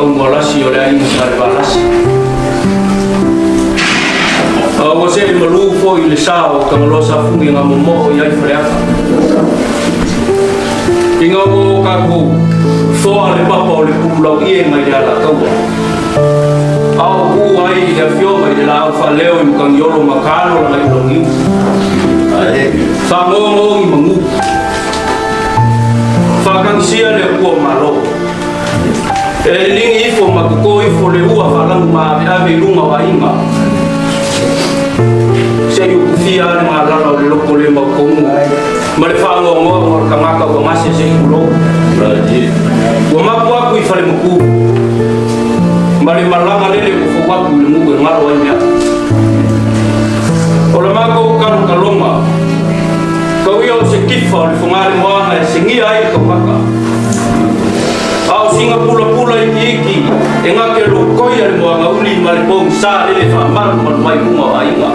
Taumualasi o le aiga Salevalasi. A ua see malu foi le sa o Tagaloa Safune na momoo i ai Faleata. Ina ua o tatou foa le papa o le pululauie mai le Alataua. A o ku ai i le afioga i le laau faaleo i Matagiolo ma Kalo lana i Launiu. Fagogogi manu. Faatagisia le Atua o Malo. E liligi ifo ma toto ifo le ua faalagu maaveave i luga o aiga. Se i utufia le galala o le loko le mautonu ma le faanoanoa o le tagata ua gase se i tulou. Ua mapu atu i falemutu ma le malaga lele ua fou atu i le nuu e galo ai mea. O le matou talotaloga, tau ia o se kifa o le fogale moana e segia ai le taumata. A o sina pulapula itiiti e gate lotoia le moana uli ma le pogisa lele faamalumalu mai luga o aiga.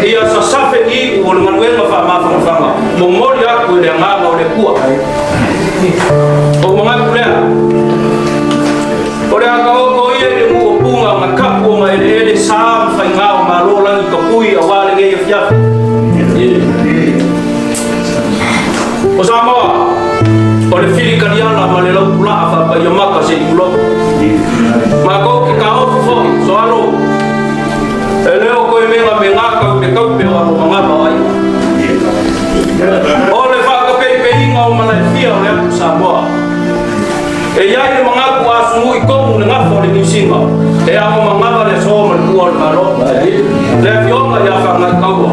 Ia sasafe ni o le galuega faamafanafana momoli atu i le agaga o le Atua. O manatu lea, o le akaoko ia i le nuu o Puna ma tapu o maeleele sa ma faiga o malo lagi tapui auā lenei afiafi. O Samoa, o le fili kaliala ma le laupulaa faapaia maka se i tulou. Matou te taofi foi, soalo, e le o toe mega mega tau te taupe o alo magava o aiga. O le faatapeipeiga o malaefia o le atu Samoa. E iai le manatu a sugui tonu le gafa o le Niusina, e ao magava le aso ma le tua o le Malo. Le afioga ia Faagaitaua,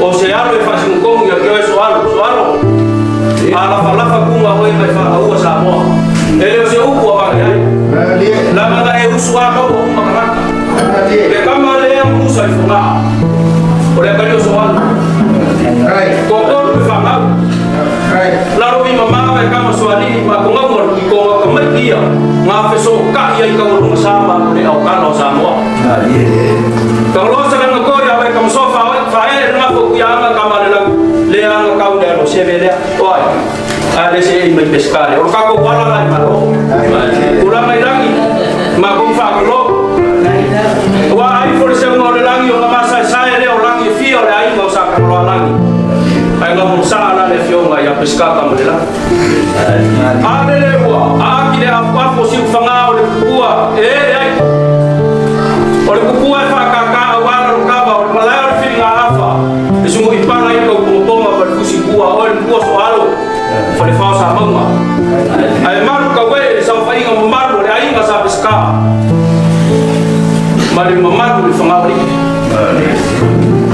o se alo e faasinutonu ia te oe soalo, soalo. A lafalafa kuga oe mai faagaua Samoa. E le o se upu a vale ai. Lama na e usu a maua uma tagata. Le kama le ea musa i fogaa. O le akalio soalo. Totonu le faagau. Lalo i mamaga e kama soalii ma kongauga le tuitonga ka mai ia ngā feso ka ia i kaualunga sa ma o le au kala o Samoa. Kangaloa sa langa toi a wai kamasoa whaele le ngafo kui anga kama le lau le anga kau le alo seve lea. Oai, a le se i mai pescare. O le kako wala lai malo. Kula mai rangi, ma kong whaakalo. Ua ai fo le seunga o le langi o nga masa e sae le o langi e fia o le aiga o sa kangaloa langi. Ai nga mo sa ala le fionga ia pescata mo le langi. A lele ua, a aki le afu afu o siu whanga o le kukua, e e ai. O le kukua e whakaka au ala lo kava, o le malae o le whiringa afa. E sungu i pala i kau pongaponga pa le fusi kua, o le kukua so alo, fa le whao sa maunga. Ai maru ka we le sau whainga mamalu o le ainga sa pesca. Ma le mamalu le whanga ori.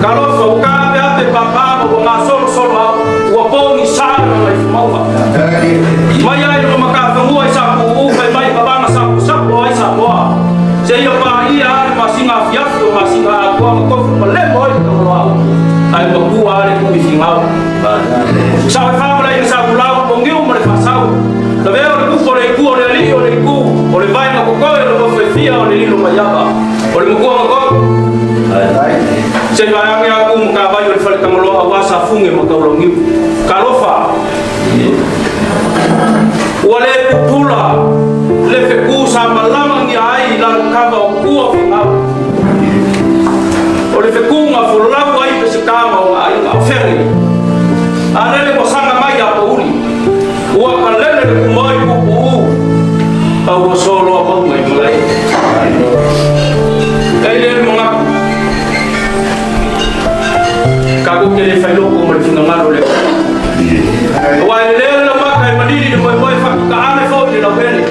Kalofa o ka ape ape papa ma ua ngā solo solo au, ua pōgi sa na mai whamauga. Mai ai no makawhangua i sa puu fai mai pavanga sa sapo ai sa moa. Se ia pa ia ale masinga afiafi o masinga atua ma tofu ma lemo ai ka maloa upu. Ai makua ale ku i fingau. Sa e whamala i sa kulau o ngiu ma le whasau. La vea o le kupo le iku o le alii o le iku o le vaenga kokoe o le mawhewhia o le lilo maiava. O le makua makoe. Se i vaeange aku ma ka vai o le whale tangaloa au asa funge ma taulangiu. Kalofa. Ua le pupula le feku sa malama ngia ai i lalo kava o kua fingau. O le feku ngā folau ai pe se kama o ngā aiga o fere. A lele ua sanga mai a pauli. Ua ka lele le kumai pupu u. A ua solo a maunga i malai. Ei le mangaku. Ka ko te le whailoko ma le whingangalo le. Ua e lea le maka e malili le moe moe whaki ka ane fau i le lauhele.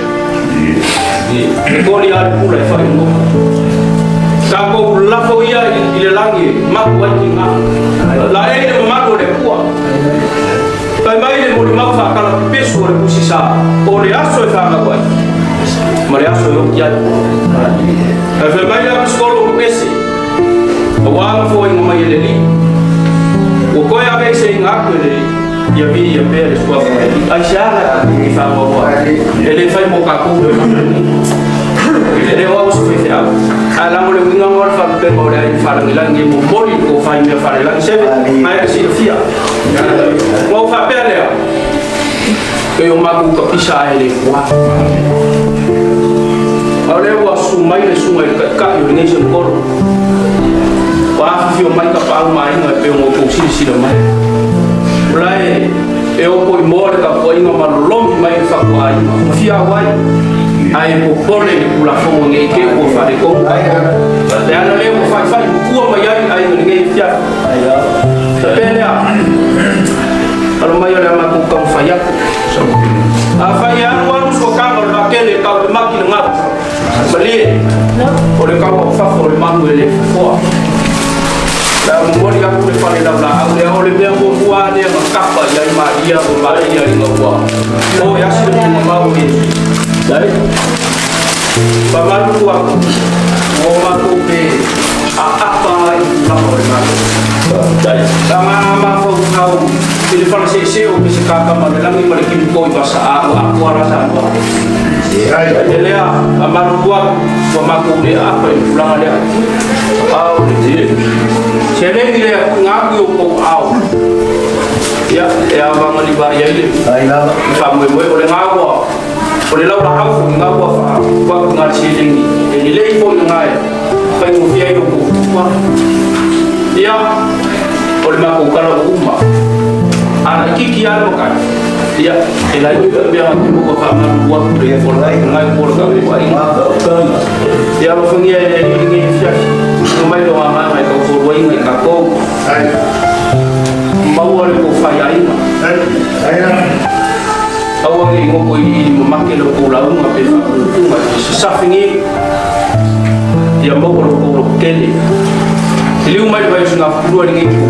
E koli a le pula e whai ngoka. Ka ko lafo ia i le langi maku ai ki ngā. La e le mamalu o le pua. Pai mai le moli mau whakala pesu o le pusi sa. O le aso e whangau ai. Ma le aso e oki ai. Kai whai mai le apiskolo o ese. A wānga fō inga mai e le li. O koe a se inga aku e le li. Ia vi ia pea le sua fō le li. Ai se ala i whangaua hoa. E le whai mō ka koutou e whangaua. E le o au se whai au. A lango le winga ngā le whalupenga o le ai whalangilangi e mō mori ko whai mea whalelangi seve. Mai e silafia. Ngā o whapea lea. Ke o maku ka pisa ai le kua. A o lea ua susu mai le susuga i le Taitai o lenei Senekolo. Ua afifio mai tapaau ma aiga e pei ona outou silasila mai. O la e e opo i moa le tapuaiga ma lologi mai le fatuaiga ma fia auai, ae popole i le Tulafono ne i te i ua faaletonu. Le ala lea ua faifai matua mai ai aiga i lenei afiafi. Faapea lea, alo mai o le a matou taumafai atu. Afai e alu alu suakaga o le vaatele e tau le mati le galu, malie, o le tau au fafo o le manu e le fofoa. Le a momoli atu le fale laulaau lea, o le mea muamua lava lea na tapa i ai Maria ma Maria ina ua o e asi le tuugamau o Iesu. Faamalulu atu, ua matou pe aapa i le tulaga o le Malo. Sa mafaufau i le faleseesee o Pesekaka ma le lagi ma le kilutoi vasaa ua atoa la Samoa. E lea, faamalulu atu, ua matou le aapa i le tulaga lea. A o le seleni lea tuuina atu i outou aao, ia, e avagaliva i ai le faamoemoe. O le gaua, o le laulaau foi gaua faaatu le seleni e lelei foi lena e faigofie ai outou tua. Ia, o le matou tala ua uma. A laitiiti lava le matai, ia, e laiti mea te ua faamalulu atu le fola ngai ko le kau aiga. Ia alofagia e le Alii lenei afiafi, ua mai lo agaga e tautoaluaina i tatou. Maua le tou faiaiga. Aua ne i goto iliili mamake le tou lauga pe faaputuga i sasafigi. Ia maua lo tou lototele. Liliu mai le vaiaso gafulua i lenei itu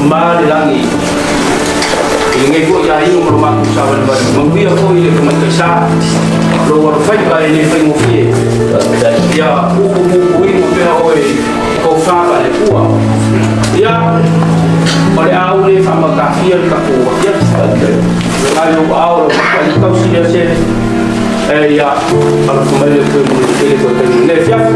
ma le lagi i lenei foi aiga ma lo matou savalivali. Manuia foi le tamaitai sa lou alofaiva e le faigofie. Ia pupupupuina pea oe tofa faale-Atua. Ia, o le a ou le faamatafia le tatou afiafi. Nai lou ao lau matai tausi lea se e ia alofa mai le koe mo le tele koe taimi le afiafi.